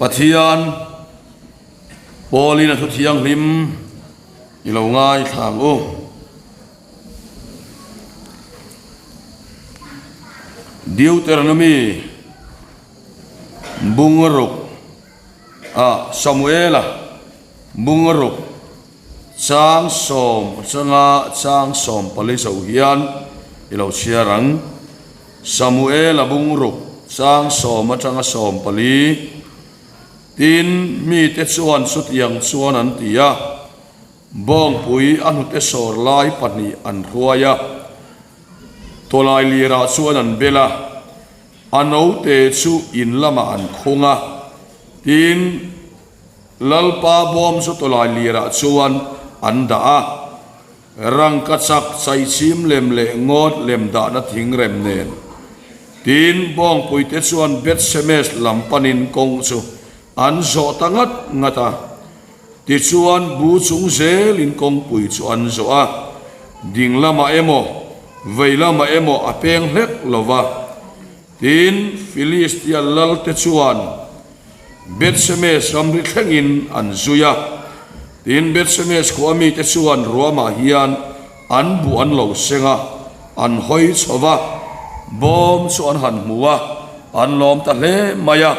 Pathian pawlin a thu thianghlim i lo ngaithla ang u. Deuteronomy bungruk ah Samuela bungruk chang sawm atanga chang 14 zo hian i lo chhiar ang. Samuela bungruk chang sawm atanga 14 Tin, mite chuan chutiang chuan an ti a. Bawngpui a hnute sawr lai pahnih an hruai a, tawlai lirah chuan an bel a, a note chu in lamah an khung a, tin, Lalpa bawm chu tawlai lirah chuan an dah a, rangka chak chaichim lem leh ngawt lem dahna thing rem nen. Tin, bawngpuite chuan Beth-semes lam panin kawng chu an zawh ta ngat ngat a. Tichuan, bu chung zelin kawngpui chu an zawh a, ding lamah emaw, vei lamah emaw a peng hlek lo va. Tin, Filistia lalte chuan Beth-semes ramri thlengin an zui a. Tin, Beth-semes khua mite chuan ruamah hian an buh an lo seng a, an hawi chho va, bawm chu an han hmu a, an lawm ta hle mai a.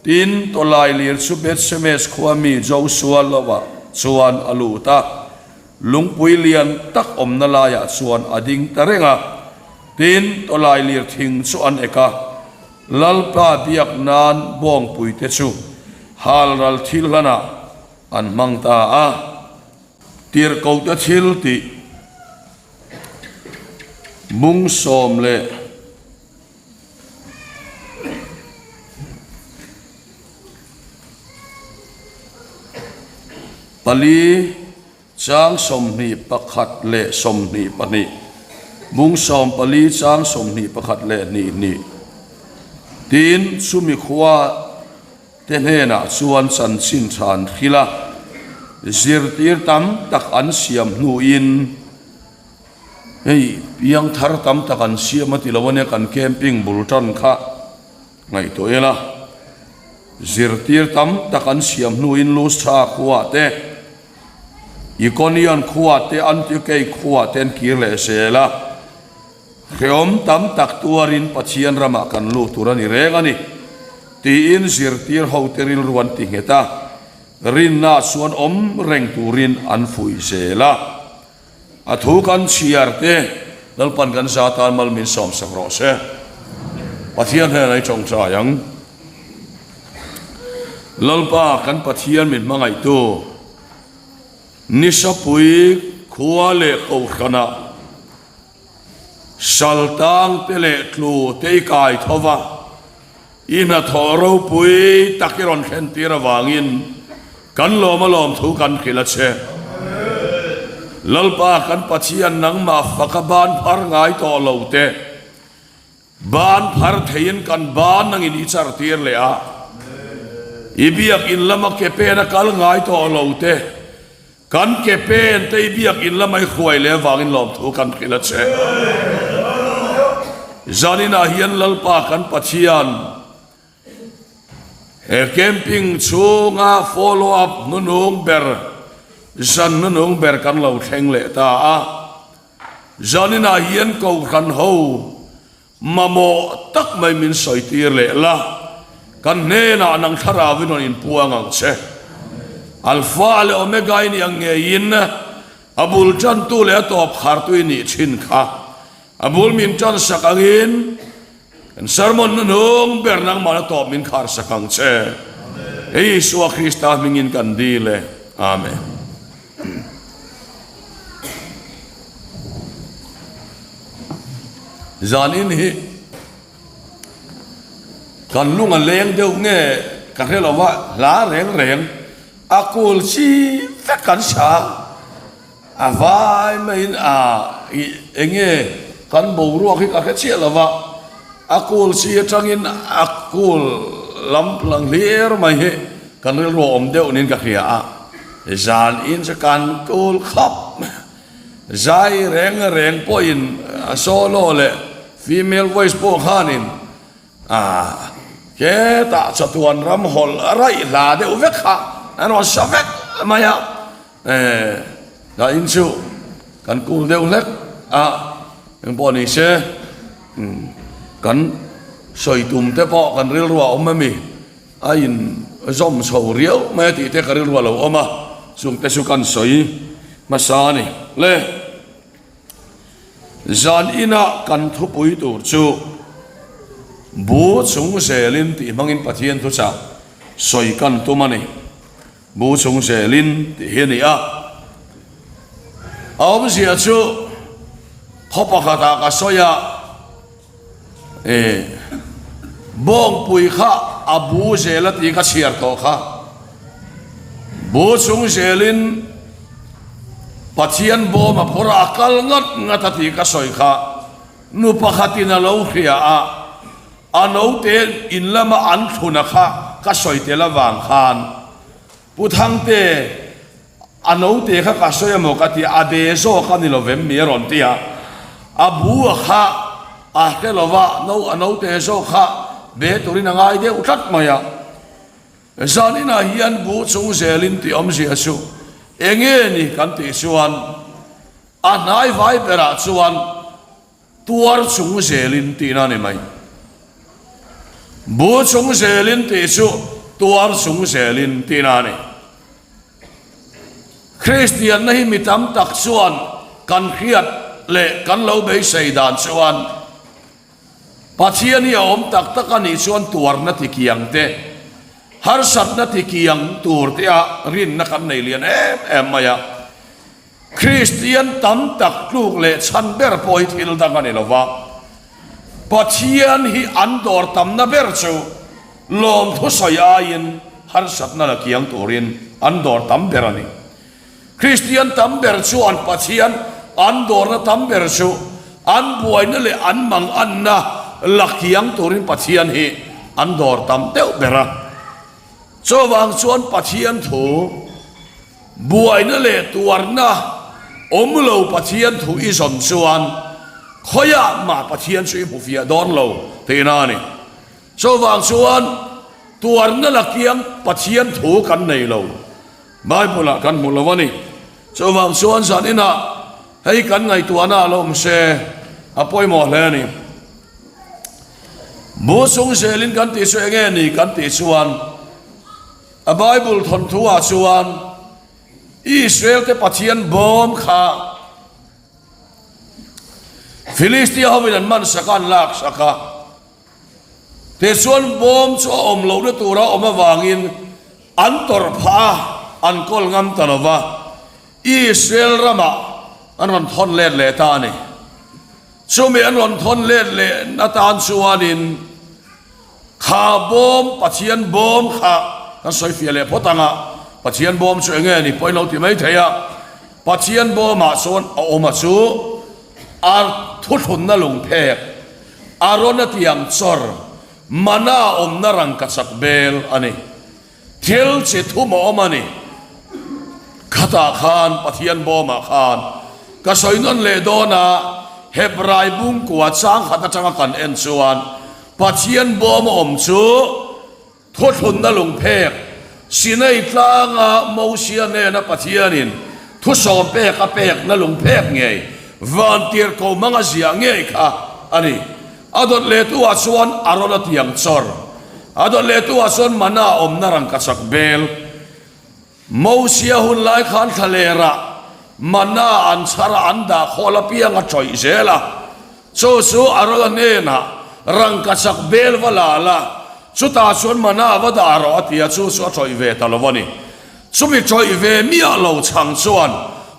Tin, tawlai lir chu Beth-semes khua mi Josua lovah chuan a lut a, lungpui lian tak awmna laiah chuan a ding ta reng a. Tin, tawlai lir thing chu an ek a, Lalpa biak nan bawngpuite chu halral thil hlanah an hmang ta a. Tirhkohte thil tih bung sawm leh. Pali, chang 21 leh 22, bung 14 chang 21 leh hnih hnih. Tin, chumi khua te hnenah chuan chanchin tha an hrilh a, zirtir tam tak an siam hnuin, Hei piang thar tam tak an siam a ti lo ania kan camping bul tan kha ngaihtuah ila zirtir tam tak an siam hnuin Lustra khuaah te Ikonion khuaah te Antiokei khuaah te an kir leh zel a hrehawm tam tak tuarin Pathian ramah kan lut tur a ni reng a ni tiin zirtir hote rilru an ti nghet a rinna chuan awm reng turin an fuih zel a. A thu kan chhiar te Lalpan kan za tan mal min sawmsak rawh se. Pathian hnenah i tawngtai ang. Lalpa kan Pathian min hmangaihtu Nisapui khua leh kohhranah saltang te leh tlu te i kai tho va, i hnathawh ropui tak i rawn thlen tir avangin kan lawm a lawm thu kan hrilh a che. Lalpa kan Pathian nangmah faka ban phar ngai tawh lo te, ban phar theiin kan ban nangin i char tir leh a, i biakin lama ke pen a kal ngai tawh lo te, Kan ke pen te i biakinn lamah i hruai leh avangin lawmthu kan hrilh a che. Zaninah hian Lalpa kan Pathian he camping chhunga follow up hnunung ber zan hnunung ber kan lo thleng leh ta a. Zaninah hian Kohhran ho Mamawh tak mai min sawi tir leh la, kan hnenah nang thlarau in rawn inpuang ang che. Alpha leh Omega i nih ang ngeiin a bul tantu leh a tawp khartu i nih thin kha. A bul min tan sak angin kan sermon hnuhnung ber nangmahna tawp min khar sak ang che. Isua Krista hmingin kan dil e. Amen. Zanin hi kan lung a leng deuh nge ka hre lo va, hla reng reng a kul chi vek kan hria a vai maiin a eng nge kan boruak hi ka hre chiah lo va, a kul chi atangin a kul lam lang hlir mai hi kan rilru a awm deuh niin ka hria a, zanin chu kan kul khawp. Zai reng reng pawhin a solo leh female voice pawh khanin a. Hetah chatuan ram hawlh raih hla deuh vek kha an rawn sa vek mai a, dah in chu kan kul deuh hlek a, engpawh ni se kan sawi tum te pawh kan rilru a awm ami a in zawm chho riau mai a tih te ka rilru a lo awm a, chung te chu kan sawi hmasa a ni le. Zan ina kan thupui tur chu Bu chung zelin tih hmangin Pathian thuchah sawi kan tum a ni. Bu chung zelin tih hi a ni a. A awmzia chu khaw pakhatah ka sawi a, e bawngpui kha a bu zel a tih ka chhiar tawh kha. Bu chung zelin Pathian bawm a phawrh a, a kal ngat ngat a tih ka sawi kha. Nu pakhatin a lo hria a, a note in lama an thluna kha ka sawi tel avang khan Pu Thangte a note kha ka sawi emaw ka ti a, a be zawk a ni lo vem mi a rawn ti a, a bu a kha a hre lo va, no a note zawk kha be turin a ngai deuh tlat mai a. Zan inah hian bu chung zelin tih awmzia chu enge ni kan tih chuan a hnai vai berah chuan tuar chung zelin tihna a ni mai. Bu chung zelin tih chu tuar chung zelin tihna a ni. Kristianna hi mi tam tak chuan kan hriat leh kan lo beisei dan chuan Pathian hi a awm tak tak a nih chuan tuarna ti kiang te, harsatna ti kiang tur te ah rinna kan nei lian em em mai a. Kristian tam tak tluk leh chhan ber pawh hi thil dang a ni lo va, Pathian hi an dawr tamna ber chu lawmthu sawi aiin harsatna la kiang turin an dawr tam ber a ni. Kristian tam ber chuan Pathian an dawrna tam ber chu an buaina leh an manganna la kiang turin Pathian hi an dawr tam deuh ber a. Chuvang chuan Pathian thu buaina leh tuarna awm lo Pathian thu i zawn chuan khawiah mah Pathian chu i hmu fiah dawn lo tihna a ni. Chuvang chuan tuarna la kiang Pathian thu kan nei lo. Bible ah kan hmu lo a ni. Chuvang chuan zan inah hei kan ngaihtuahna a lo awm se a pawimawh hle a ni. Bu chung zelin kan tih chu enge ni kan tih chuan a Bible thawnthu ah chuan Israel te Pathian bawm kha Philistia hovin an man sak a an lak sak a. Tichuan bawm chu a awm lohna tura awm avangin an tawrh phah a, an kawl ngam ta lo va, Israel ramah an rawn thawn let leh ta a ni. Chumi an rawn thawn let leh atan chuanin kha bawm, Pathian bawm kha kan sawi fiah leh phawt ang a, Pathian bawm chu enge ni pawhin lo ti mai thei a, Pathian bawmah chuan a awm a chu a thuthlunna lungphek, Arona tiang chawr mana awmna rangkachak bel a ni. Thil chi thum a awm a ni. Khatah khan Pathian bawmah khan ka sawi nawn leh dawn a, Hebrai bungkua chang khat atanga kan en chuan Pathian bawm a awm chu, Thuthlunna lungphek, Sinai tlanga Mosia hnena Pathianin thusawm pek a pekna lungphek ngei, vantir ko hmanga ziah ngei kha a ni. A dawt lehtuah chuan Arona tiang chawr, a dawt lehtuah chuan mana awmna rangkachak bel. Mosia hun lai khan thlalerah mana an chhar a, an dah khawl apiang a tawih zel a. Chu chu Arona hnenah rangkachak bel va la la, chutah chuan mana va dah rawh a ti a, chu chu a tawih ve ta lo a ni. Chumi tawih ve miah lo chhang chuan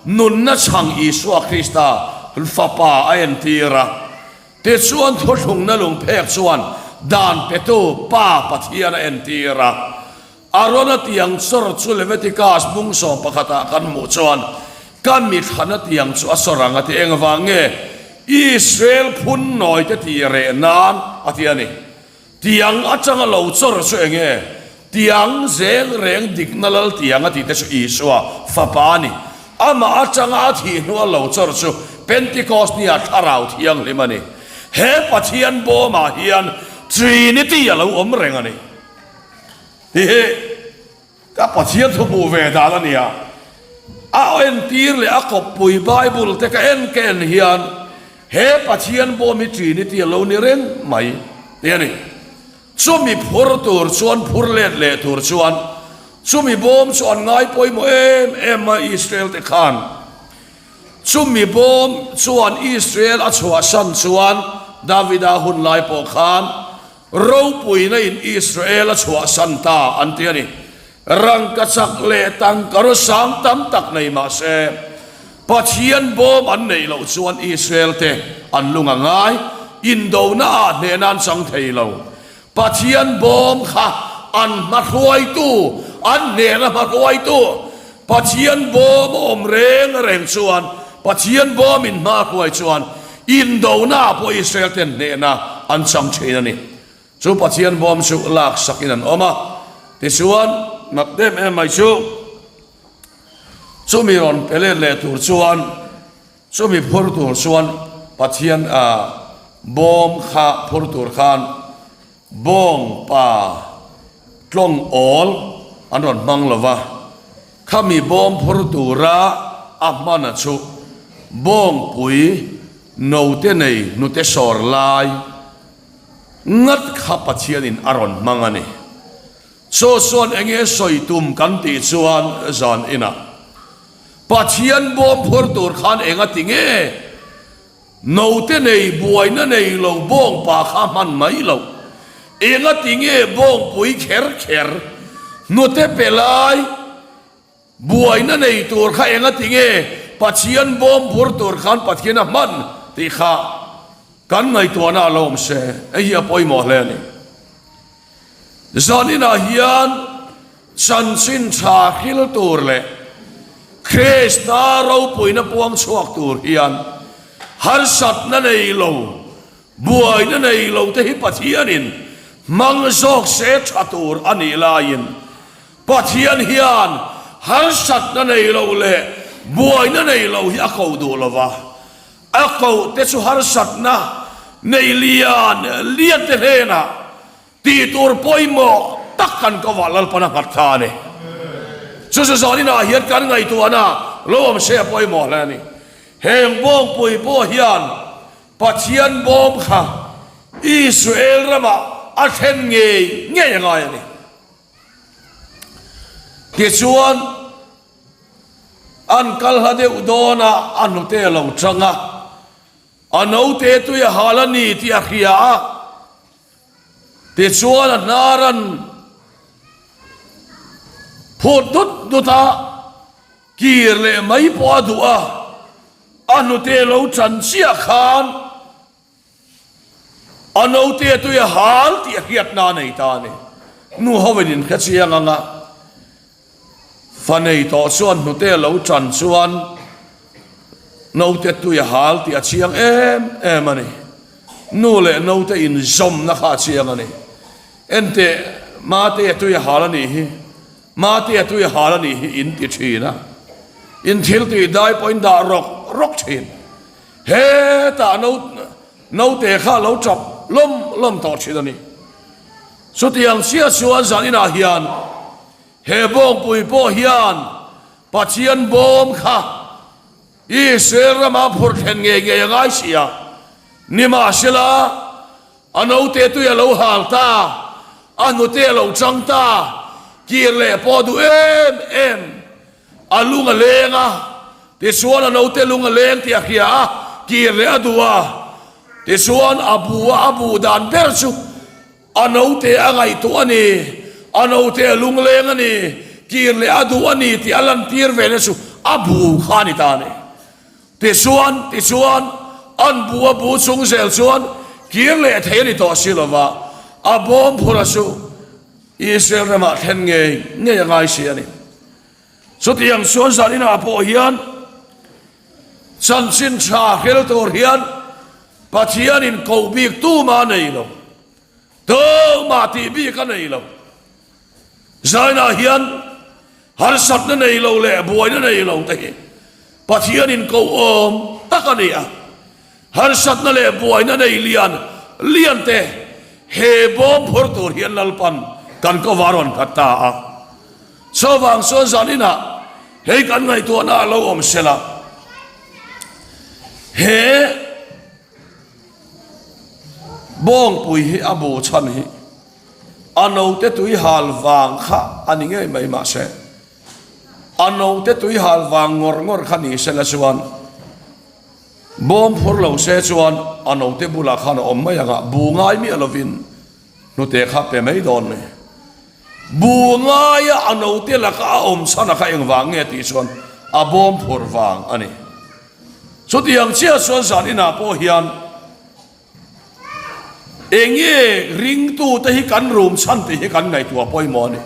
nunna chhang Isua Krista Fapa a entir a. Tichuan thuthlungna lungphek chuan dan petu Pa Pathian a entir a. Arona tiang sawr chu Leviticus bung 11 ah kan hmuh chuan, Ka mithlana tiang chu a sawr ang a ti. Engvang nge Israel phun nawi te tih reh nan a ti a ni. Tiang atanga lo chawr chu enge? Tiang zeng reng dikna lal tiang a tih te chu Isua fapa a ni. Amah atanga a thih hnua lo chawr chu Pentecost nia Thlarau Thianghlim a ni. He Pathian bawmah hian. Trinity a lo awm reng a ni. Tih hi ka Pathian thu hmuh ve dan a ni a. A entir leh a kawppui Bible te ka en ka en hian he Pathian bawm hi Trinity a lo ni reng mai tih a ni. Chumi phur tur chuan phur let leh tur chuan chumi bawm chu an ngai pawimawh em em a Israel te khan. Chumi bawm chuan Israel a chhuahsan chuan Davida hun lai pawh khan ropuina in Israel a chhuahsan ta an ti a ni. Rangkachak leh tangka sang tam tak nei mah se, Pathian bawm an neih loh chuan Israel te an lung a ngai, indona ah hnehna an chang thei lo. Pathian bawm kha an hmahruaitu, an hnehna hmahruaitu, Pathian bawm a awm reng reng chuan, Pathian bawm in hma hruai chuan indona ah pawh Israel ten hnehna an chang thin a ni. Chu Pathian bawm chu lak sak in an awm a, tichuan mak em em mai chu chumi rawn pe let leh tur chuan chumi phur tur chuan Pathian bawm kha phur tur khan bawng pa tlawng awl an rawn hmang lo va, khami bawm phur tura a hmana chu bawngpui note nei hnute sawr lai Ngat kha Pathianin a rawn hmang a ni. Chaw chuan enge sawi tum kan tih chuan zan inah Pathian bawm phur tur khan enga ti nge note nei buaina nei lo bawngpa kha hman mai lo. Enga ti nge bawngpui kher kher hnute pe lai Buaina nei tur kha enga ti nge Pathian bawm bur tur khan Pathian a hman tih kha kan ngaihtuahna a lo awm se, hei hi a pawimawh hle a ni. Zaninah hian chanchin tha hril tur leh Krista ropuina puang chhuak tur hian harsatna nei lo, buaina nei lo te hi Pathianin hmang zawk se tha tur a nih laiin Pathian hian harsatna nei lo leh buaina nei lo hi a ko duh lo va, a koh te chu harsatna nei lian lian te hnenah tih tur pawimawh tak kan ko vah Lalpan a nghat kha a ni. Chu chu zaninah hian kan ngaihtuahna lo awm se a pawimawh hle a ni. Heng bawngpui pawh hian Pathian bawm kha Israel ramah a thlen ngei ngei a ngai a ni. Tichuan, an kal hla deuh dawn a, a hnute a lo chang a, a note tui a hal a ni tih a hria a. Tichuan, a hnar an phut dut dut a, kir leh mai pawh a duh a, a hnute a lo chan chiah khan, A note tui a hal tih a hriatna a nei ta a ni. Nu hovin in hre chiang ang a, fa nei tawh chuan hnute a lo tan chuan note tui a hal tih a chiang em em a ni. Nu leh note inzawmna kha a chiang a ni. Enteh, mate a tui a hal a nih hi, mate a tui a hal a nih hi in ti thin a, in thil tui dai pawh in dah rawk rawk thin. Hetah naute kha a lo tap lawm lawm tawh thin a ni. Chutiang chiah chuan zan inah hian he bawngpui pawh hian Pathian bawm kha Israel rama phur thlen ngei ngei a ngai si a. Nimahsela, a naute tui a lo hal ta, a hnute a lo chang ta, kir leh pawh duh em em. A lung a leng a, tichuan a naute lung a leng tih a hria a, kir leh a duh a. Tichuan a bu a, a bu dan ber chu a naute a ngaihtuah a ni, a naute a lung leng a ni, kir leh a duh a ni tih a lantir ve na chu a bu kha a ni ta a ni. Tichuan, tichuan an bu a bu chung zel chuan kir leh thei a ni tawh si lova, a bawm phura chu Israel ramah thlen ngei ngei a ngai si a ni. Chutiang chuan zan inah pawh hian chanchin tha hrel tur hian Pathianin koh bik tumah a nei lo, tumah tih bik a nei lo. Zainah hian harsatna nei lo leh buaina nei lo te hi Pathianin koh awm tak a ni a. Harsatna leh buaina nei lian lian te. He bawm phur tur hian Lalpan kan kova rawn nghat ta a. Chuvang chuan zaninah hei kan ngaihtuahna a lo awm sela, he bawngpui hi a bu chhan hi a note tui hal vang kha a ni ngei mai mahse a note tui hal vang ngawr ngawr kha ni sela chuan Bawm phur lo se chuan a note bulah khan a awm mai ang a, bu ngai miah lovin hnute kha pe mai dawn mai. Bu ngaia a note laka a awm chhan a kha engvang nge tih chuan a bawm phur vang a ni. Chutiang chiah chuan zan inah pawh hian enge ringtute hi kan rum chhan tih hi kan ngaihtuah pawimawh a ni.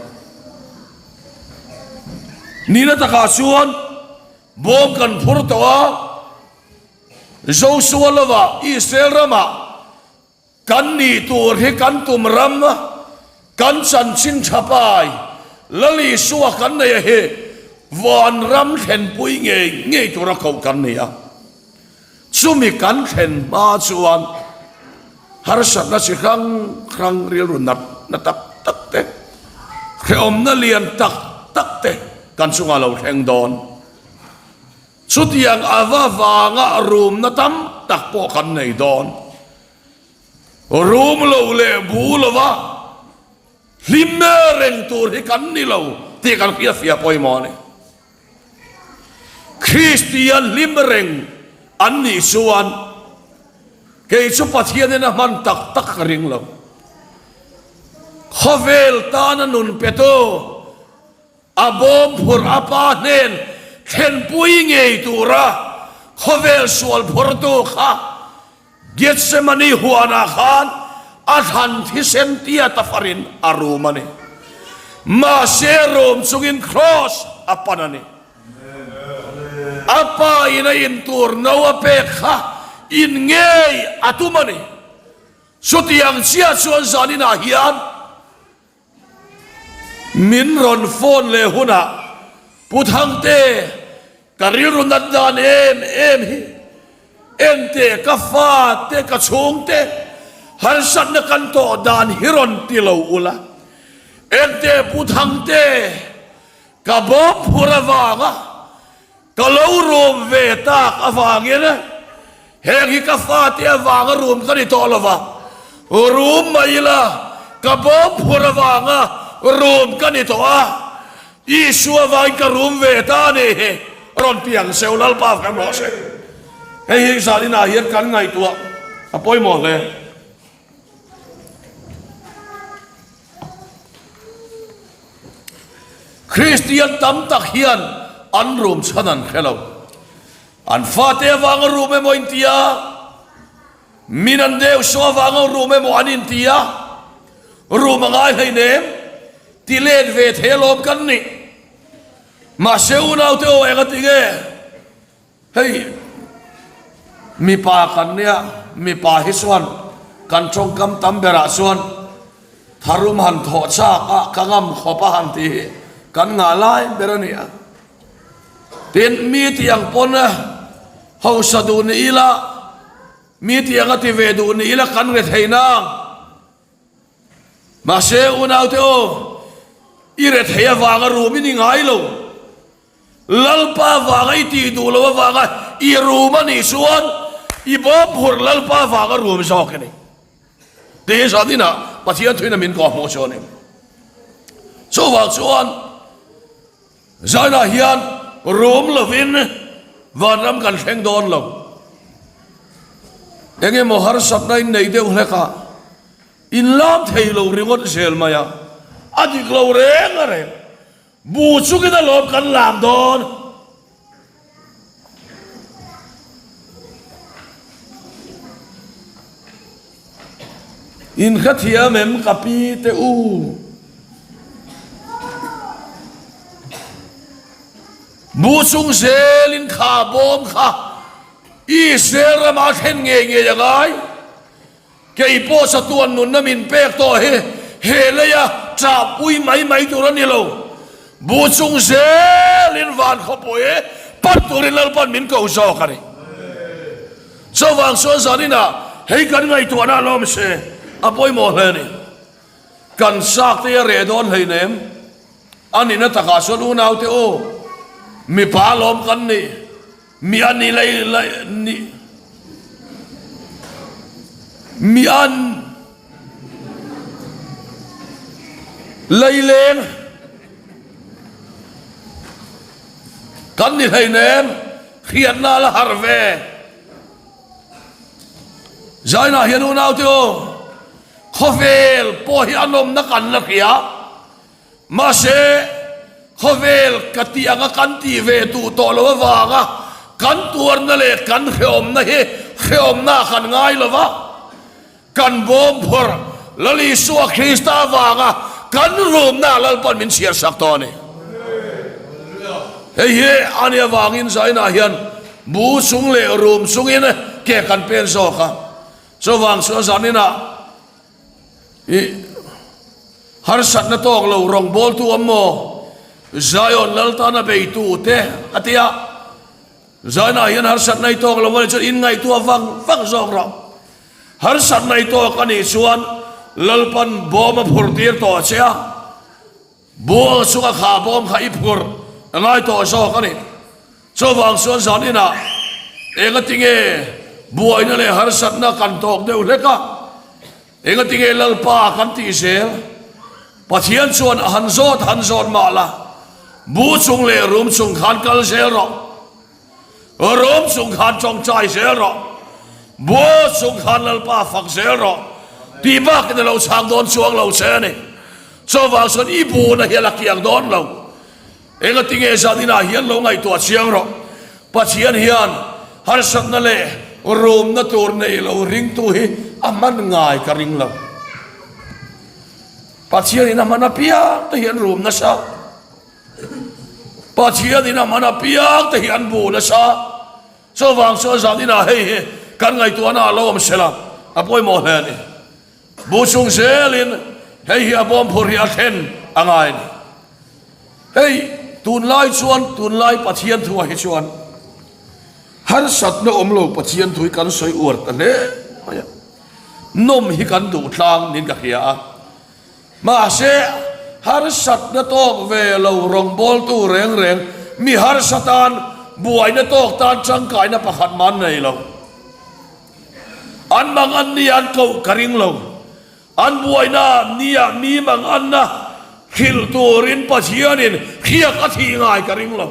Nihna takah chuan. Bawm kan phur tawh a, Joshua lovah Israel ramah kan nih tur hi kan tum ram, kan chanchin tha pai Lal Isua kan nei a hi vanram thlenpui ngei ngei tura koh kan ni a. Chumi kan thlen hma chuan harsatna chi hrang hrang rilru nat na tak tak te, hrehawmna lian tak tak te kan chungah lo thleng dawn. Chutiang ava vanga rumna tam tak pawh kan nei dawn. Rum lo leh bu lova hlim reng tur hi kan ni lo tih kan hriatfiah pawimawh a ni. Kristian hlim reng an nih chuan kei chu Pathianin a hman tak tak ka ring lo. Khawvel tana nun petu a bawm phur a pa hnen thlenpui ngei tura khawvel sual phurtu kha Gethsemane huanah khan a thlan thisen tiat a farin a rum a ni. Mahse rum chungin Kraws a pan a ni. A pa in a in tur no a pek kha in ngei a tum a ni. Chutiang chiah chuan zaninah hian Min rawn phone leh hunah Pu Thangte ka rilru nat dan em em hi ente ka fa te ka chhungte harsatna kan tawh dan hi rawn ti lo ula ente Pu Thangte ka bawm phur avanga Ka lo rum ve tak avangin heng hi ka fate avanga rum ka ni tawh lo va, rum mai ila ka bawm phur avanga rum ka ni tawh a, Isua avangin ka rum ve ta a ni hi rawn piang seuh Lalpa kan rawh se. Hei hi zan inah hian kan ngaihtuah a pawimawh hle. Kristian tam tak hian an rum chhan an hre lo. An fate avanga rum emaw inti a, min an deuh saw avanga rum emaw an inti a, rum a ngai hleinem, ti let ve thei alawm kan nih. Mahse unaute aw eng a ti nge? Hei mipa kan nia, mipa hi chuan kan tawngkam tam berah chuan tharum han thawh chak a, ka ngam khawp a han tih hi kan ngah lai ber a ni a. Tin, mi tih ang pawn hausa duh ni ila, mi tih anga ti ve duh ni ila kan nge thei nang. Mahse unaute aw, i rethei avanga rum i ni ngai lo. Lalpa vanga i tih duh loh avanga i rum a nih chuan i bawm phur Lalpa vanga rum zawk a ni. Tih hi zan inah Pathian thuin a min kawh hmuh chu a ni. Chuvang chuan zainah hian rum lovin vanram kan thleng dawn lo. Eng emaw harsatna in nei deuh hlek a, in lam thei lo ringawt zel mai a, a dik lo reng a reng. Bu chungin alawm kan lam dawn. In hre thiam em ka pi te u. Bu chung zelin kha bawm kha Israel ramah a thlen ngei ngei a ngai. Kei pawh chatuan nunna min pek tawh hi he leia chahpui mai mai tur a ni lo. Bu chung zelin van khawpui pan turin Lalpan min ko zawk a ni. Chuvang chuan zaninah hei kan ngaihtuahna a lawm se. A pawimawh hle a ni. Kan chak te hi a reh dawn hleinem. A nihna takah chuan unaute u, mipa lawm kan ni, mi a ni lei lei ni, mi an leileng kan ni hleinem, hriatna a la har ve. Zainah hian unaute u, khawvel pawh hi a nawmna kan la hria. Mahse, khawvel ka tih anga kan tih ve duh tawh lo avanga kan tuarna leh kan hrehawmna hi hrehawmna ah kan ngai lo va, kan bawm phawrh Lal Isua Krista avanga kan rumna ah Lalpan min chhiarsak tawh a ni. Hei hi a nih avangin Zainah hian bu chung leh rum chungin ke kan pen zawk a, chuvang chuan zaninah I harsatna tawk lo rawngbawltu awm maw? Zion lal tana beitu te a ti a. Zionah hian harsatna i tawk lo a nih chuan inngaihtuah vang vang zawk rawh. Harsatna i tawk a nih chuan Lalpan bawm a phur tir tawh che a, bual chunga kha bawm kha i phur a ngai tawh zawk a ni. Chuvang chuan zan inah engatinge buaina leh harsatna kan tawk deuh hlek a, engatinge Lalpa kan tih zel? Pathian chuan a han zawt han zawt mah la, bu chung leh rum chung khan kal zel rawh, rum chung khan tawngtai zel rawh, bu chung khan Lalpa fak zel rawh tih bakin a lo chhang dawn chuang lo che a ni. Chuvang chuan i buna hi a la kiang dawn lo. Engatinge zan inah hian lo ngaihtuah chiang rawh. Pathian hian harsatna leh rumna tur nei lo ringtu hi a hman ngai ka ring lo. Pathianin a hman apiang te hi an rum nasa. Pathianin a hman apiang te hi an bu nasa. Chuvang chuan zan inah hei hi kan ngaihtuahna a lo awm sela a pawimawh hle a ni. Bu chung zelin hei hi a bawm phur hi a thlen a ngai a ni. Hei tunlai chuan tunlai Pathian thuah hi chuan harsatna awm lo Pathian thu hi kan sawi uar ta hle mai a. Nawm hi kan duh tlang niin ka hria a. Mahse harsatna tawk ve lo rawngbawltu reng reng mi harsa tan buaina tawk tan tangkaina pakhat mah an nei lo. An mang an ni an koh ka ring lo. An buaina nia mi mang anna hrilh turin Pathianin hriak a thih ngai ka ring lo.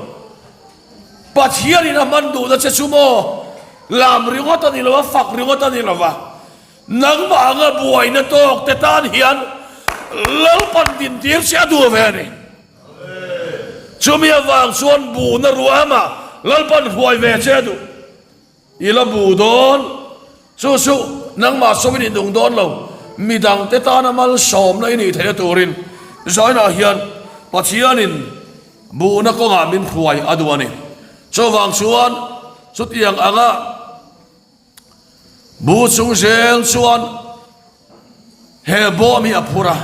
Pathianin a hman duhna che chu maw lam ringawt a ni lo a, fak ringawt a ni lo va, nangmah anga buaina tawk te tan hian Lalpan dintir che a duh ve a ni. Chumi avang chuan buhna ruahmah Lalpan hruai ve che a duh. I la bu dawn, chu chu nangmah sawmin i nung dawn lo, midangte tana malsawmna i nih theihna turin Zainah hian Pathianin buhna kawngah min hruai a duh a ni. Chuvang chuan chutiang anga bu chung zel chuan he bawm hi a phur a,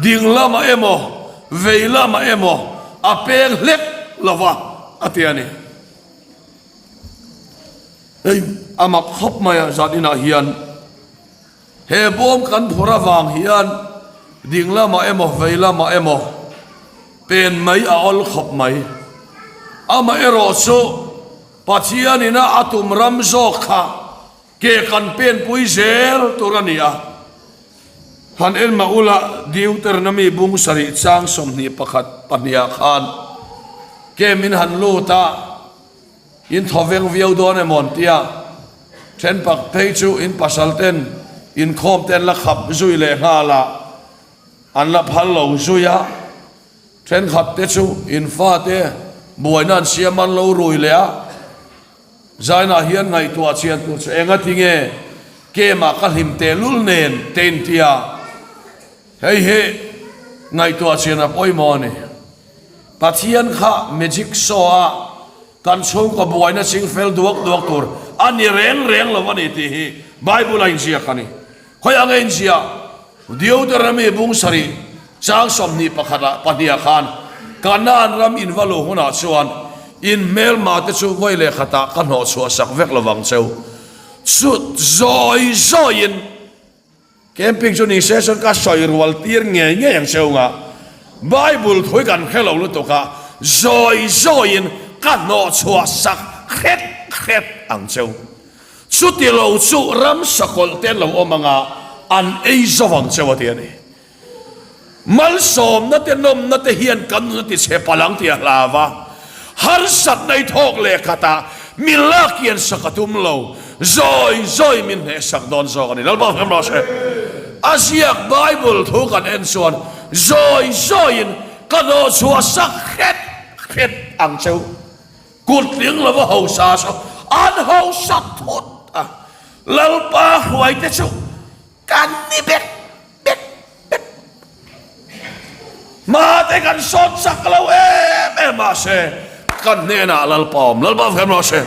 ding lamah emaw vei lamah emaw a peng hlek lova a ti a ni. Hei a mak khawp mai a zan inah hian he bawm kan phur avang hian ding lamah emaw vei lamah emaw pen mai a awl khawp mai. Amaherawh chu Pathian ina a tum ram zawk kha Ke kan penpui zel tur a ni a, han en mah ula Deuteronomy bung sarih chang 21 pahniha khan ke min han lut a, in thaw veng viau dawn emaw an tia, then pak phei chu in pasal ten inkhawm te an la khap zui leh nghal a, an la phal lo zui a, thenkhat te chu in fate buaina an siam an lo rui leh a. Zainah hian ngaihtuah chian tur chu enga ti nge Kemah ka hlim tehlul nen te in tia hei hi ngaihtuah chian a pawimawh a ni. Pathian kha magic show a kan chhungkaw buaina ching fel duak duak tur a ni reng reng lo a ni tih hi Bible a inziak a ni. Khawi ang a inziah? Deuteronomy bung sarih chang 21 ah pahniha khan Kanaan ram in va luh hunah chuan in hmelma te chu vawi leh khatah ka hnawh chhuah sak vek lovang cheu. Chu zawi zawiin. Camping chu ni se chuan ka sawi rual tir ngei ngei ang che unga Bible thui kan hre lo lutuk a, zawi zawiin ka hnawh chhuah sak hret hret ang cheu. Chuti lo chu ramsa kawlh te an lo awm anga an ei zo ang cheu a ti a ni. Malsawmna te nawmna te hian kan nun a ti chhe palh ang tih a hlau a, harsatna i thawk leh khatah min lak hian sak a tum lo, zawi zawi min hnehsak dawn zawk a ni. Lalpa hmel rawh se. A ziak Bible thu kan en chuan zawi zawiin ka hnawh chhuah sak hret hret ang cheu. Kut tling lova hausa chu an hausa thut a, Lalpa hruaite chu kan ni bek bek bek. Hmate kan sawt chak lo em em mahse kan hnenah Lalpa awm. Lalpa fem rawh se.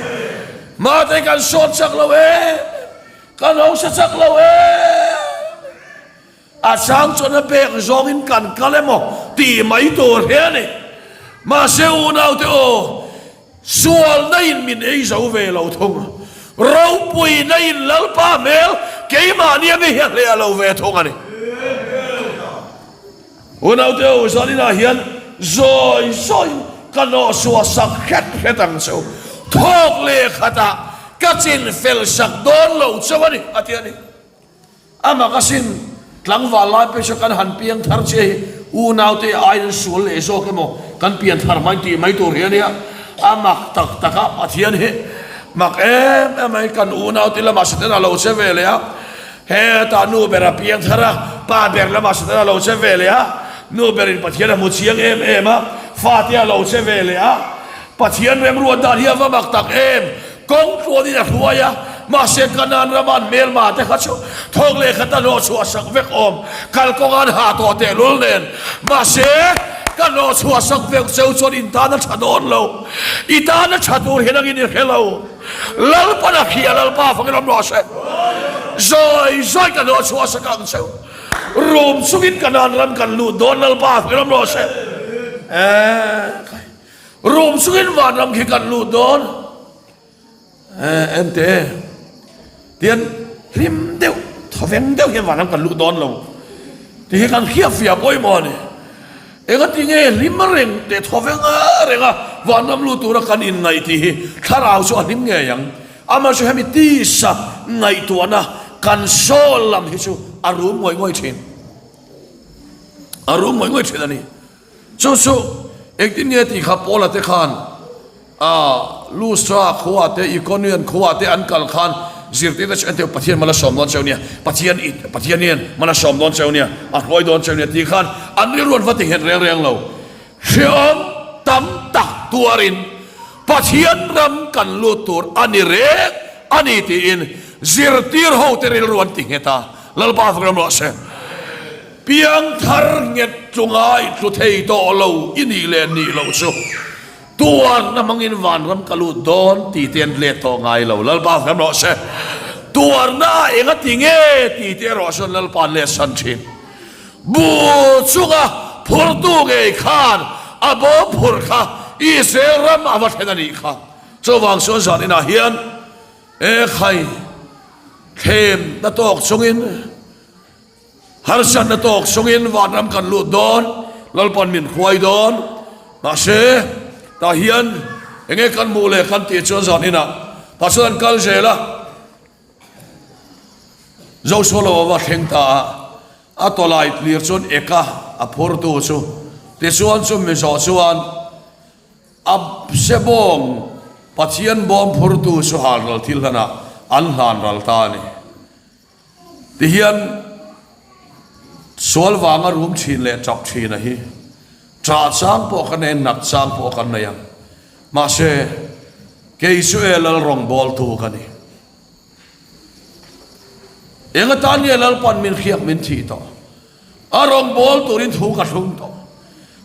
Hmate kan sawt chak lo em kan hausa chak lo em. A chang chuan a pek zawngin kan kal emaw tih mai tur hi a ni. Mahse unaute aw, Sualna in min ei zo ve lo thung. Ropuina in Lalpa hmel keimahni ami hi a hleh a lo ve thung a ni. Unaute ho zaninah hian zawi zawiin ka nawhsuah sak hret hret ang cheu. Thawk leh khatah ka chin fel sak dawn lo cheu a ni, a ti a ni. A mak asin, tlangval lai pawh chu kan han piang thar chiah hi unaute aiin an sual leh zawk emaw kan pian thar hmain tih mai tur hi a nia. A mak tak tak a, Pathian hi mak em em mai, kan unaute lamah Setana lo che ve leh a, hetah nu ber a piang thar a, pa ber lamah Setana lo che ve leh a, nu berin Pathian a hmu chiang em em a, fate a lo che ve leh a, Pathian remruat dan hi a va mak tak em! Kawng tluanin a hruai a, mahse Kanaan rama an hmelma te kha chu thawk leh khat a hnawhchhuah sak vek awm. Kalkawnga an hah tawh tehlul nen, mahse ka hnawhchhuah sak vek cheu chuan in tan a tha dawn lo. I tan a tha tur hian angin i hre lo. Lalpan a hria, Lalpa fangin awm rawh se. Zawi zawi ka hnawhchhuah sak ang cheu. Rum chungin Kanaan ram kan lut dawn, Lalpa fangin awm rawh se. Rum chungin vanram khi kan lut dawn ente tian hlim deuh thawveng deuh hian vanram kan lut dawn lo ti hi kan hriat fiah pawimawh a ni. Engati nge hlim reng teh thawveng reng a vanram lut tura kan inngaih tih hi thlarau chu a hlim ngei ang. Amah chu hemi tisa ngaihtuahna kan sawl lam hi chu a rum ngawih ngawih thin. A rum ngawih ngawih thin a ni. Chu chu engtin nge tih kha Paula te khan Lustra khua te Ikonion khua te an kal khan zirtirna chu enteh Pathian mal a sawm dawn cheu nia, Pathian i Pathian hian mal a sawm dawn cheu nia, a hruai dawn cheu nia tih khan an rilru an va ti nghet reng reng lo. Hrehawm tam tak tuarin Pathian ram kan lut tur a ni reng a ni tiin zirtir ho te rilru an ti nghet a, Lalpa fak ram rawh se. Piangthar nghet tlu ngai tlu thei tawh lo i nih leh nih loh chu tuarna hmangin vanram ka lut dawn tih te an let tawh ngai lo. Lalpa hram rawh se. Tuarna ah eng a ti nge tih te erawh chuan Lalpa an let san thin. Bu chunga phurtu ngei khan a bawm phur kha Israel ram a va thlen a nih kha. Chuvang chuan zan inah hian e khai thlem na tawk chungin Harsatna tawk chungin vanram kan lut dawn, Lalpan min hruai dawn. Mahse, tah hian enge kan hmuh leh kan tih chuan zan inah tah chuan an kal zel a. Joshua lo a va thleng ta a, a tawlai tlir chuan eka a phurtu chu. Tichuan chu mi zawh chuan a sebawng Pathian bawm phurtu chu halral thil hlanah an hlan ral ta a ni. Tihian sual vanga rum thin leh tap thin a hi ṭah chang pawh ka nei a, nat chang pawh kan nei ang. Mahse, kei chu e Lal rawngbawltu ka ni. Eng atan nge Lalpan min hriak min thih tawh? A rawngbâwl turin thu ka thlung tawh.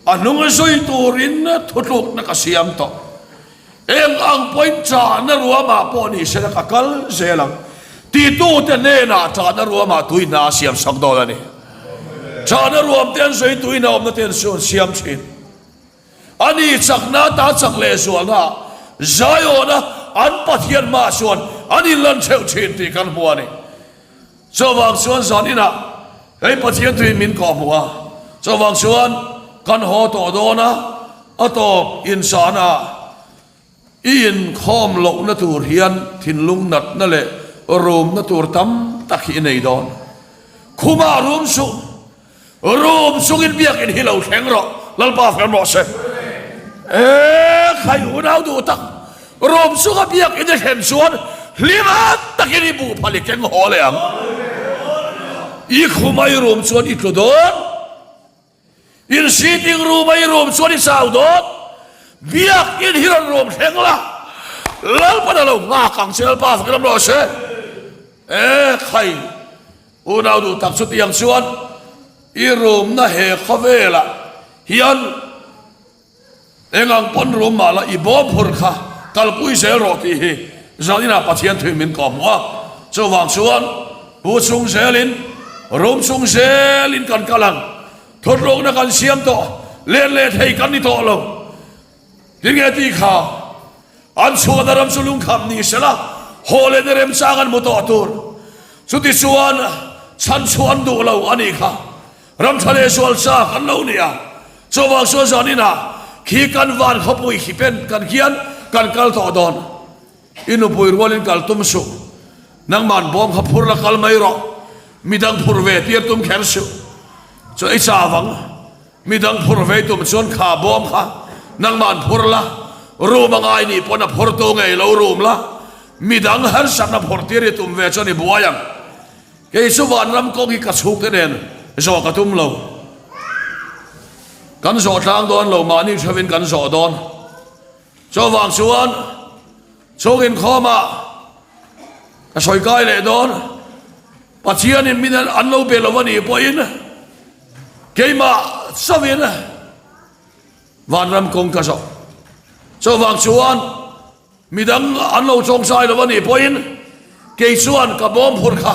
A hnung zui turin thutlukna ka siam tawh. Eng ang pawhin chahna ruamah pawh ni sela ka kal zel ang. Titute hnenah chahna ruamah tui hna a siam sak dawn a ni. Chahna ruam te an zui tui hna awmna te an siam thin. Ani chakna ata chak lehzualna Zion-a an Pathian hmaah chuan an inlan theuh thin tih kan hmu a ni. Chuvang chuan zan inah. Hei Pathian thuin min kawhhmuh a, chuvang chuan kan haw tawh dawn a, a tawp insana i inkhawm lohna tur hian thinlung natna leh rumna tur tam tak hi i nei dawn. Khumah rum suh, rum chungin biakinn hi lo thleng rawh, Lalpa fel rawh se. E khai unau duh tak, rum chunga biakinn i thlen chuan hlim a takin i buh phal i keng haw leh ang. I khuma i rum chuan i tlu dawn. In sitting room a i room chuan i chau dawn. Biak in hi rawn room thleng la. Lalpan a lo nghak ang che Lalpa fakin awm rawh se. E khai unau duh tak chutiang chuan i room na he khawvelah hian Eng ang pawn rum mah la i bawm phur kha kalpui zel rawh tih hi zaninah Pathian thuin min kawhhmuh a. Chuvang chuan bu chung zelin, rum chung zelin kan kal ang. Thutlukna kan siam tawh, len leh thei kan ni tawh lo. Tinge tih kha an chhuahna ram chu lungkham ni sela, haw lehna remchang an hmu tawh tur. Chutichuan chhanchhuah an duh lo a nih kha. Ram tha leh sual chak an lo ni a, chuvang chuan zan inah khi kan van khawpui khi pen kan hian kan kal tawh dawn. I nupui rualin kal tum suh, nangman bawm kha phur la kal mai rawh, midang phur ve tir tum kher suh. Chuan i chau ang, midang phur ve tum chuan kha bawm kha nangman phur la, room a ngai nih pawn a phur tu ngei lo room la, midang harsatna phur tir i tum ve chuan i buai ang. Kei chu vanram kawng hi ka chhungte nen zawh ka tum lo. Kan zawh tlang dawn lo, mahni hrevin kan zawh dawn. Chuvang chuan chhung inkhawmah ka sawi kai leh dawn. Pathianin min an lo be lo a nih pawhin keimah chauhin vanram kawng ka zawh. Chuvang chuan Midang an lo chawngchai lo a nih pawhin kei chuan ka bawm phur kha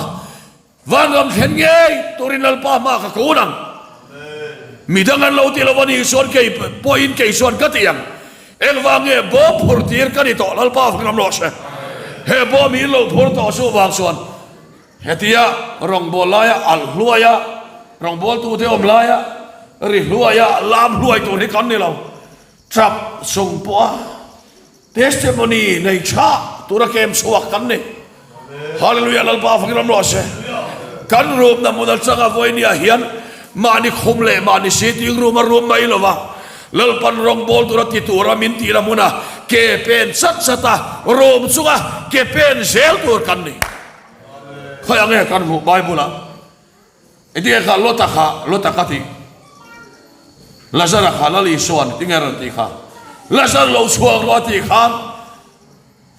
vanram thlen ngei turin Lalpa hma ka kun ang. Midang an lo ti lo a nih chuan kei pawhin kei chuan ka ti ang. Engvang nge bawm phur tir ka ni tawh Lalpa vang ram rawh se. He bawm hi in lo phur tawh chu vang chuan hetia rawngbâwl laia alh hluaia rawngbâwltute awm laia ri hluaia lam hluai tur hi kan ni lo. Trap chung pawha testimony nei tha tura kem chhuak kan ni. Hallelujah Lalpa fangin awm rawh se. Kan room na hmun atanga vawinia hian mahni khum leh mahni sitting room a room mai lova Lalpan rawngbawl tura ti tura min tihna hmuna ke pen chat chat a room chunga ke pen zel tur kan ni. Khawi ang nge kan hmuh Bible ah? Engtinge kha Lota kha Lota ka tih? Lazara kha Lal Isua'n tinge rawn tih kha? Lazar lo chhuak rawh a tih khan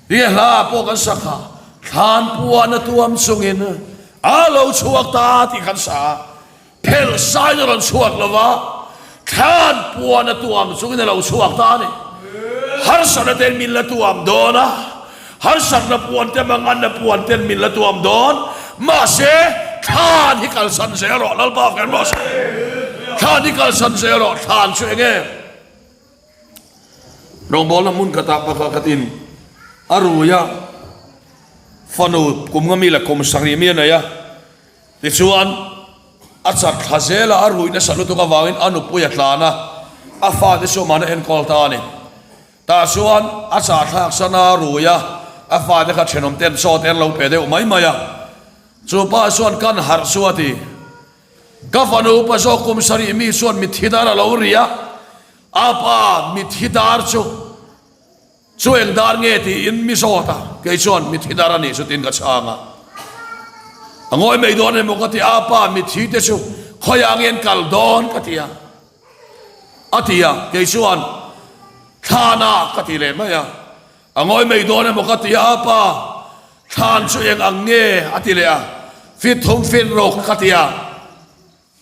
tinge hla ah pawh kan sa kha? Thlan puan a tuam chungin a lo chhuak ta tih kan sa a, phelh sain a rawn chhuak lo va, thlan puan a tuam chungin a lo chhuak ta a ni. Harsatna ten min la tuam dawn a. Harsatna puan te manganna puan ten min la tuam dawn. Mahse, thlan hi kalsan zel rawh, Lalpa fem rawh se. Thlan hi kalsan zel rawh, thlan chu enge? Rawngbawlna hmun khatah pakhat khatin a rui a, fanu kum nga mi leh kum sarih mi a nei a. Tichuan, a chat thla zel a, a rui nasa lutuk avangin a nupui a tlan a, a fate chu amahna enkawl ta a ni. Tah chuan a chahthlak san a rui a, a fate kha thenawm ten chaw te an lo pe deuh mai mai a. Chu pa chuan kan harh chu a ti. Ka fanu upa zawk kum sarih mi chuan mitthi dar a lo ri a, a pa mitthi dar chu chu eng dar nge tiin mi zawt a, kei chuan mitthi dar a nih chu tiin ka chhang a. A ngawi mai dawn emaw ka ti a, pa mitthi te chu khawiah nge an kal dawn ka ti a. A ti a, kei chuan Thlan-ah ka ti leh mai a. A ngawi mai dawn emaw ka ti a, a pa, thlan chu eng ang nge? a ti leh a, Fit thum fit rawk ka ti a,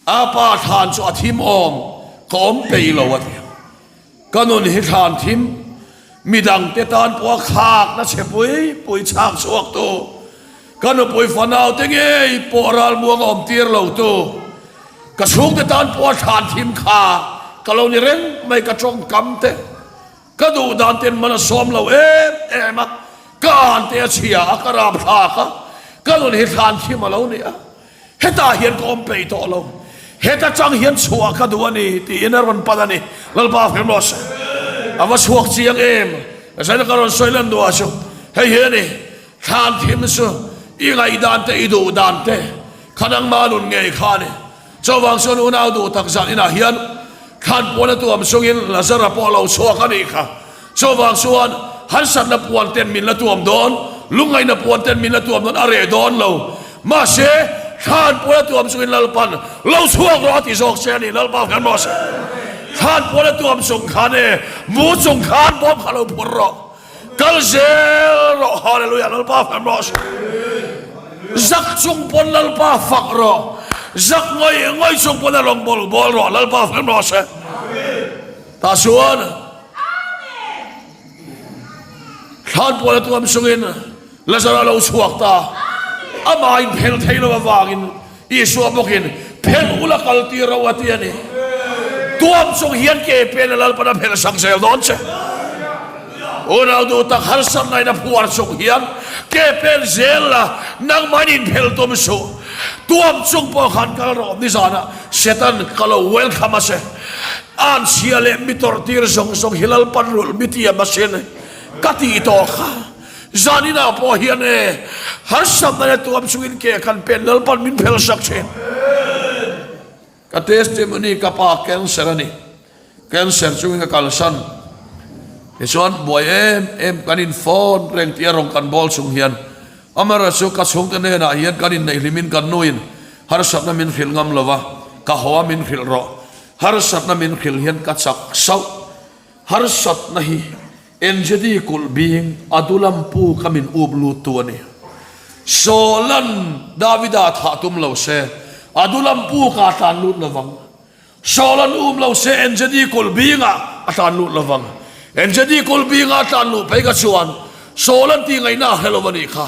a pa thlan chu a thim awm, ka awm peih lo a ti a. Ka nun hi thlan thim, midangte tan pawha khakna chhe pui pui chhak chhuak tu, Ka nupui fanau te ngei pawh ralmuang a awm tir lo tu, ka chhungte tan pawh a thlan thim kha ka lo ni reng mai, ka tawngkam te ka duh dan ten man a sawm lo em em a, ka an te a chhia a, ka ram thlak a, ka nun hi thlan thim a lo ni a. Hetah hian ka awm peih tawh lo, heta chang hian chhuah ka duh a ni, tiin a rawn pan a ni. Lalpa hmel rawh se. A va chhuak chiang em? Zaina ka rawn sawi lan duh ah chu hei hi a ni, Thlan thim chu i ngaihdan te, i duh dan te kha nangmah nun ngei kha a ni. Chuvang chuan unau duh tak zan inah hian thlan puan a tuam chungin Lazara pawh a lo chhuak a nih kha. Chuvang chuan harsatna puan ten min la tuam dawn, lungngaihna puan ten min la tuam dawn a reh dawn lo. Mahse, thlan puan a tuam chungin Lalpan lo chhuak rawh a ti zawk che a ni. Lalpa kan rawh se. Thlan puan a tuam chung khan e, mu chung khan bawm kha lo phur rawh. Kal zel rawh Hallelujah Lalpa fak rawh se. Zak chung pawn Lalpa fak rawh. Zak ngawih ngawih chung pawn a rawn bawl bawl rawh Lalpa fak rawh se. Tah chuan thlan puan a tuam chungin Lazara lo chhuak ta. Amah in phel thei lo avangin Isua bawkin, Phelh ula kal tir ro a ti a ni. Tuam chung hian ke pen a Lalpan a phelh sak zel dawn che. Unau duh tak harsatna in a phuar chung hian ke pen zel la, nangmah in inphelh tum suh. Tuam chung pawh khan kal rawh, nizanah Satan ka lo welcome a che. Anchhia leh mi tawrh tir zawng zawng hi Lalpan rulh mi tiam a sin ka tih tawh kha. Zaninah pawh hian e, harsatna leh tuam chungin ke kan pen Lalpan min phel sak thin. Ka testimony ka pa cancer a ni. Cancer chungin ka kalsan. Tichuan buai em em kan in phone reng tih a rawn kan bawl chung hian amaherawhchu chu ka chhungte hnenah hian kan inneih hlimin kan nuin harsatna min hrilh ngam lova ka haw a min hrilh rawh. Harsatna min hrilh hian ka chak sauh. Harsatna hi NJD kulh bing Adulam pu ka min up lut tu a ni. Sawlan Davida thah tum lo se, Adulam pu ka tlan lut lovang. Sawlan um lo se NJD kulh bingah a tlan lut lovang. NJD kulh bingah a tlan luh phei kha chuan Sawlan tih ngaihna a hre lo a nih kha.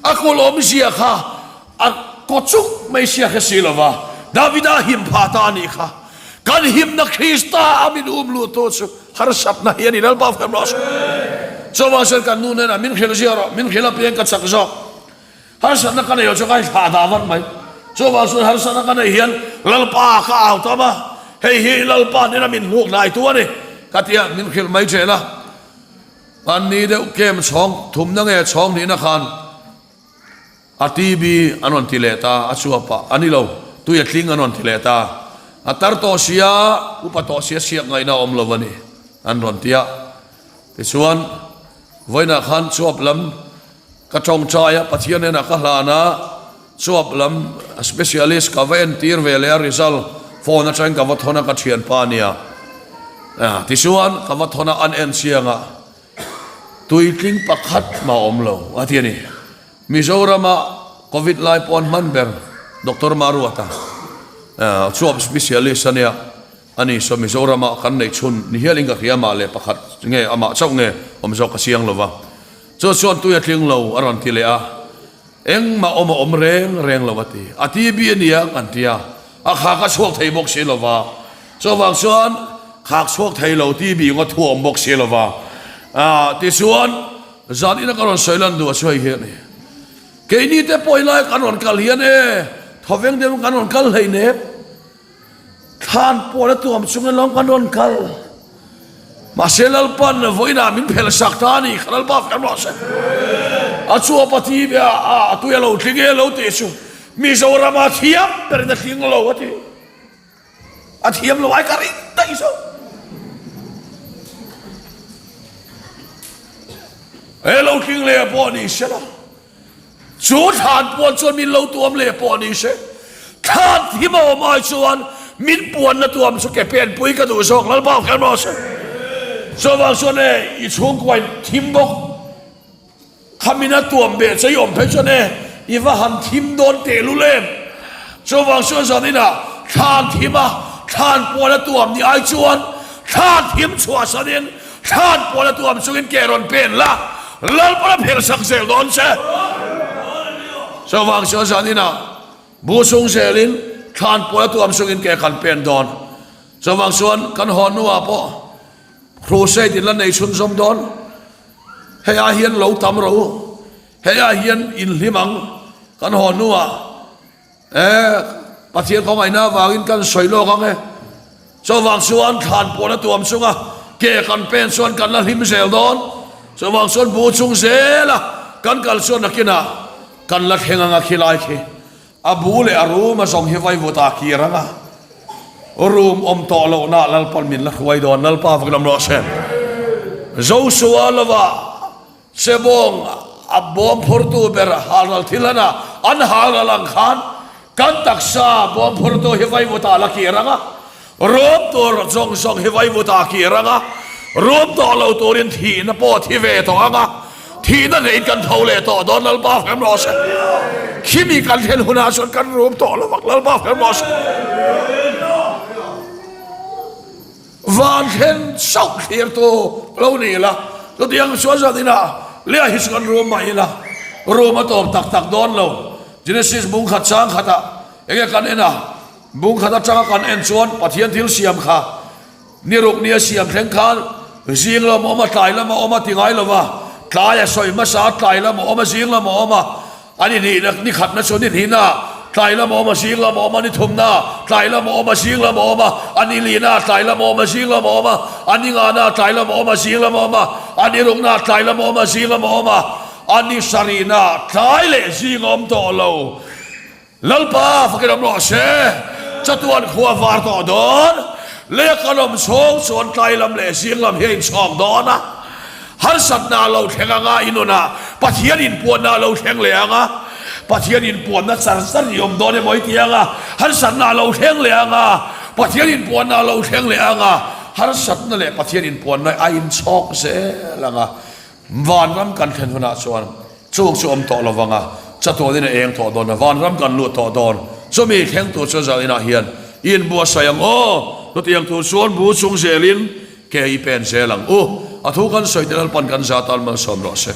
A kulh awmzia kha a kaw chuk mai sia hre si lova, Davida him phah ta a nih kha. Kan himna Krista a min um luh tu chu harsatna hi a ni Lalpa fem rawh se. Chuvang chuan kan nu hnenah min hrilh zia rawh, min hrilh apiang ka chak zawk. Harsatna ka neih loh chu ka inthlah dah vat mai. Chuvang chuan harsatna ka neih hian Lalpa ka au tam a, hei hi Lalpa hnena min hnuk hnai tu a ni ka ti a, min hrilh mai ṭhen a. An ni deuh kem chhawng thumna nge chhawng hnihna khan A TB an rawn ti leh ta, a chuap ah a ni lo, tui a tling an rawn ti leh ta. A tar tawh sia, upa tawh sia siak ngaihna a awm lo a ni, an rawn ti a. Tichuan, vawiinah khan chuap lam ka tawngtai a, Pathian hnenah ka hlan a, chuap lam specialist ka va entir ve leh a, result phone atangin ka va thawn a, ka thianpa a nia. Tichuan, ka va thawn a, an en chiang a. Tuitling pakhat mah awm lo a ti a ni. Mizorama Covid lai pawh an hman ber Doctor Maruata chuap specialist a nia, ani saw Mizorama kan neih chhun ni hialin ka hria amah leh pakhat nge amah chauh nge awm zawk ka chiang lo va. Chu chuan tui a tling lo a rawn ti leh a, engmah awm a awm reng reng lo a ti. A TB a nia kan ti a, A khak a chhuak thei bawk si lova, chuvang chuan khak chhuak thei lo tih bik ngawt thu a awm bawk si lova. Tichuan, zan ina ka rawn sawi lan duh a chu hei hi a ni. Keini te pawh helai kan rawn kal hian e, thawveng deuhin kan rawn kal hlei nep. Thlan pawn a tuam chungin lawng kan rawn kal. Mahse Lalpan vawiinah min phelh sak ta a ni kha Lalpa fek rawh se. A chuap a ti ve a, a tui a lo tling e lo tih chu Mizoram a thiam berin a tling lo a ti. A thiam lo ai ka ring daih zo. He lo tling leh pawh ni se la. Chu thlan puan chuan min lo tuam leh pawh ni se. Thlan thim a awm ai chuan min puanna tuam chu ke pen pui ka duh zawk Lalpa kher rawh se. Chuvang chuan e i chhungkuain thim bawk. Khamin a tuam beh che i awm phei chuan e, i va han thim dawn tehlul em? Chuvang chuan zan inah thlan thim a, thlan puan a tuam ni ai chuan thlan thim chhuah sanin thlan puan a tuam chungin ke rawn pen la, Lalpan a phelh sak zel dawn che. Chuvang chuan zan inah bu chung zelin thlan puan a tuam chungin ke kan pen dawn. Chuvang chuan kan haw hnuah pawh crusade in la nei chhunzawm dawn. Hei ah hian lo tam ro, hei ah hian inhlim ang kan haw hnuah. E, Pathian khawngaihna avangin kan sawi lawk ang e. Chuvang chuan thlan puan a tuam chunga ke kan pen chuan kan la hlim zel dawn. Chuvang chuan bu chung zela kan kal chuan nakinah kan la thleng anga khilai khi a bu leh a rum a zawng hi vaivut ah kir anga room awm tawh lohna Lalpan min la hruai dawn. Lalpa vak lam rawh se. Joshua lova Sebawng a bawm phurtu ber halral thil hana an halral ang khan kan taksa bawm phurtu hi vaivut ah la kir ang a, rum tur zawng zawng hi vaivut ah kir ang a, rum tawh lo turin thihna pawh thi ve tawh ang a, thihna neiin kan tho leh tawh dawn Lalpa fem rawh se. Khimi kan thlen hunah chuan kan rum tawh lo vak Lalpa fem rawh se. Van thlen chauh thlir tu lo ni ila, chutiang chuan zan inah leh hi chu kan rum mah ila, rum a tawp tak tak dawn lo. Genesis bung khat chang khatah enge kan en a, bung khat atanga kan en chuan Pathian thil siam kha ni ruk nia siam thleng khan zing lam a awm a, tlai lam a awm a ti ngai lo va, tlai a sawi hmasa a, tlai lam a awm a, zing lam a awm a, A ni hnihna, ni khatna chu ni hnihna, tlai lam a awm a, zing lam a awm a, ni thumna, tlai lam a awm a, zing lam a awm a, a ni lihna, tlai lam a awm a, zing lam a awm a, a ni ngana, tlai lam a awm a, zing lam a awm a, a ni rukna, tlai lam a awm a, zing lam a awm a, a ni sarihna, tlai leh zing a awm tawh lo. Lalpa fakin awm rawh se, chatuan khua var tawh dawn, leia kan awm chhung chuan tlai lam leh zing lam hi a inchhawk dawn a, harsatna a lo thleng anga i nunah Pathian inpuanna a lo thleng leh ang a, Pathian inpuanna char char i awm dawn emaw i ti ang a, harsatna a lo thleng leh ang a, Pathian inpuanna a lo thleng leh ang a, harsatna leh Pathian inpuanna a inchhawk zel ang a. Vanram kan thlen hunah chuan chung chu awm tawh lo vang a, chatuanin a eng tawh dawn a, vanram kan lut tawh dawn. Chumi thleng tur chuan zan inah hian i inbuatsaih ang aw, chutiang tur chuan bu chung zelin ke i pen zel ang u. A thu kan sawi te Lalpan kan za tan malsawm rawh se.